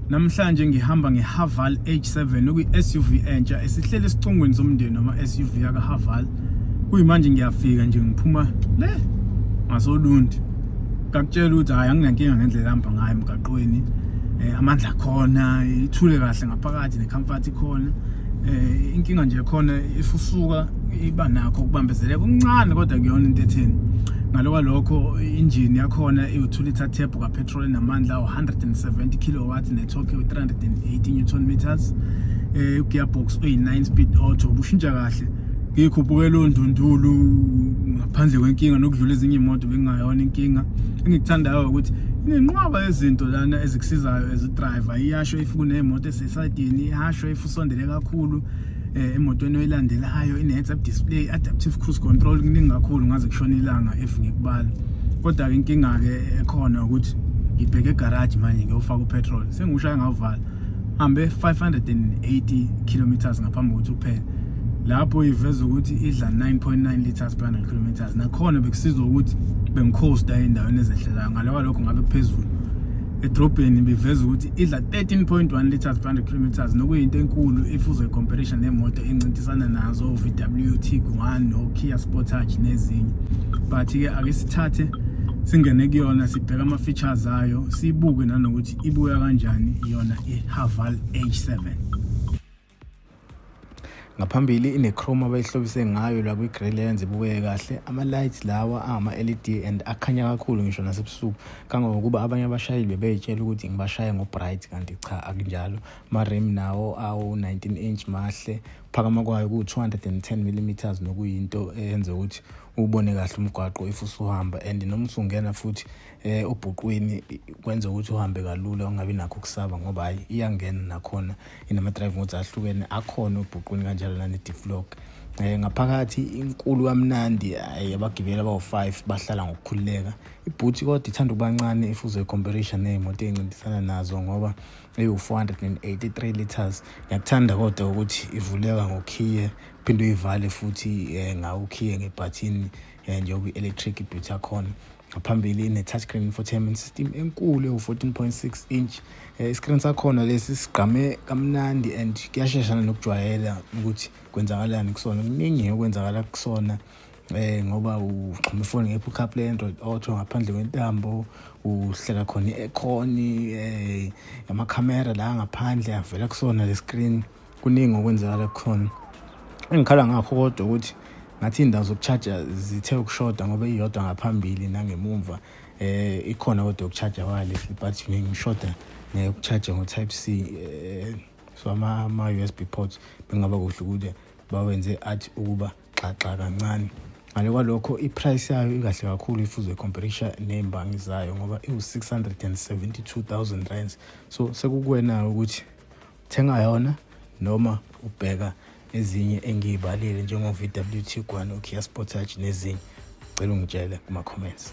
Namhlanje ngihamba ngeHaval H7 okuyi-SUV entsha esihleli esicongweni somndeni wama-SUV yakaHaval. Kuyimanje ngiyafika nje ngiphuma le ngasoLundi. Ngakutshela ukuthi hhayi anginankinga ngendlela ehamba ngayo emgaqweni. Amandla khona, ithule kahle ngaphakathi ne-comfort ikhona. Inkinga nje khona if usuka iba nakho ukubambezeleka okuncane kodwa kuyona into etheni. Ngalo kwalokho injini yakhona iwu-2 litre turbo ka-petrol enamandla awu-170 kilowatt ne-torque ewu-380 newton meters. Ugearbox uyi-9 speed auto bushintsha kahle ngikhuphukela ondundulu ngaphandle kwenkinga nokudlula ezinye iy'moto bekungayona inkinga. Engikuthandayo ukuthi inenqwaba yezinto lana ezikusizayo as driver, iyasho if kuney'moto esesayidini, iyasho if usondele kakhulu emotweni oyilandelayo, ine-heads up display, adaptive cruise control, kuningi kakhulu ngaze kushona ilanga if ngikubala. Kodwa-ke inkinga-ke ekhona ukuthi ngibheke egaraji manje ngiyofaka upetrol, sengiwushaya ngawuvala hambe 580 kilometers ngaphambi kokuthi uphele. Lapho iveza ukuthi idla 9.9 liters per 100 kilometers. Nakhona bekusiza ukuthi bengicoasta ey'ndaweni ezehlelayo, ngale kwalokho ngabe kuphezulu. Edrobheni biveza ukuthi idla 13.1 liters per 100 kilometers, nokuyinto enkulu if uzoyicomparisha nemoto encintisana nazo o-VW Tiguan no-Kia Sportage nezinye. But-ke ake sithathe singene kuyona sibheke ama-features ayo, sibuke nanokuthi ibuya kanjani yona i-Haval H7. Ngaphambili ine-chrome abayihlobise ngayo la kwi-grille yenza ibukeke kahle. Ama-lights lawa angama-LED and akhanya kakhulu ngisho nasebusuku, kangangokuba abanye abashayeli bebey'tshela ukuthi ngibashaye ngo-bright, kanti cha akunjalo. Ama-rim nawo awu-19 inch mahle, phakama kwayo ku-210 millimeters, nokuyinto eyenza ukuthi ubone kahle umgwaqo if usuhamba, and noma usungena futhi obhuqwini kwenza ukuthi uhambe kalula ungabi nakho ukusaba ngoba hhayi iyangena nakhona, inama-driving modes ahlukene akhona obhuqwini kanjalo nane-deflog. Ngaphakathi inkulu kamnandi, hhayi abagibeli abawu-5 bahlala ngokukhululeka. Ibhuthi kodwa ithanda ukuba ncane if uzoyicomparisha ney'moto ey'ncintisana nazo ngoba ewu-483 liters. Ngiyakuthanda kodwa ukuthi ivuleka ngokhiye uphinde uyivale futhi ngawo ukhiye ngebhathini njengoba i-electric ibhuthi yakhona. Ngaphambili ine-touchscreen infotainment system enkulu ewu-14.6 inch. I-screen sakhona lesi sigqame kamnandi and kuyashesha nokujwayela ukuthi kwenzakalani kusona. Kuningi okwenzakala kusona ngoba uxhuma ifoni nge-Apple CarPlay, Android Auto ngaphandle kwentambo, uhlela khona i-aircon, amakhamera la ngaphandle avela kusona le screen. Kuningi okwenzakala kukhona. Engikhala ngakho kodwa ukuthi ngathi iy'ndawo zoku-charge zithe ukushoda ngoba iyodwa ngaphambili nangemumva. Ikhona kodwa yoku-charge wireless but ngishoda neyoku-charge ngo-type C, so ama-USB ports bengaba kuhle ukuthi bawenze athi ukuba xaxa kancane. Ngale kwalokho i-price yayo ikahle kakhulu if uzoyicomparisha ney'mbangi zayo ngoba iwu-672 000 rands. So sekukuwena ukuthi thenga yona noma ubheka ezinye engiy'balile njengo-VW Tiguan, o-Kia Sportage nezinye. Cela ungitshele kuma-comments.